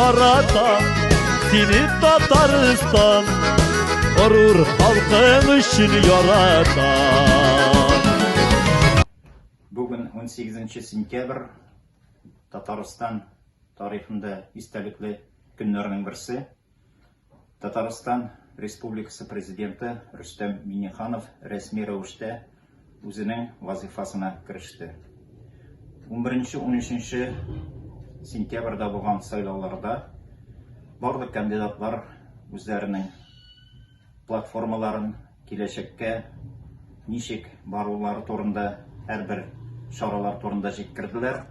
яратам сине, Татарстан, горур халкың өчен яратам. Бүген 18 сентябрь, Татарстан тарихында истәлекле көннәрнең берсе. Татарстан Республикасы Президенты Рөстәм Миңнеханов рәсми рәвештә үзенең вазыйфасына кереште. 11-13 сентябрьдә булган сайлауларда барлык кандидатлар үзләренең платформаларын, киләчәккә ничек барулары турында һәрбер чаралар турында җиткерделәр.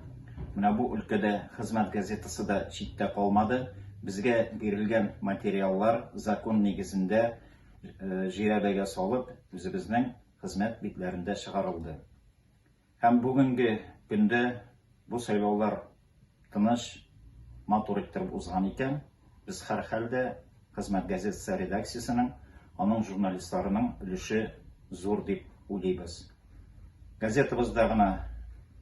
Менә бу өлкәдә Хезмәт газетасы да читтә калмады. Безгә бирелгән материаллар закон нигезендә жирәбәгә салып, үзебезнең Хезмәт битләрендә чыгарылды. Һәм бүгенге көндә бу сайлаулар тыныч, матур иттереп узган икән, без һәрхәлдә Хезмәт газетасы редакциясенең, аның журналистларының өлеше зур дип уйлыйбыз. Газетабызда гына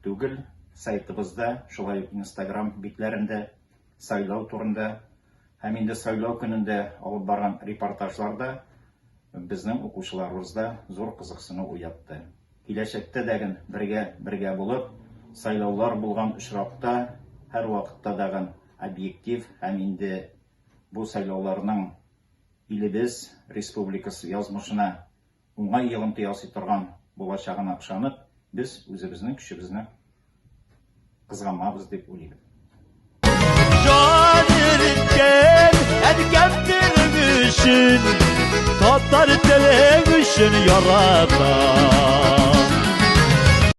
түгел, сайтыбызда, шулай ук Инстаграм битләрендә сайлау турында һәм инде сайлау көнендә алып барган репортажлар да безнең укучыларыбызда зур кызыксыну уятты. Киләчәктә дәген бергә бергә булып, сайлаулар булган очракта һәрвакытта дагын объектив һәм инде бу сайлауларның илебез, республикасы язмышына уңай йогынты ясый торган булачагына ышанып, без үзебезнең көчебезне кызганмабыз дип уйлыйм. Җан иреткән әнкәм телең өчен, татар телең өчен яратам.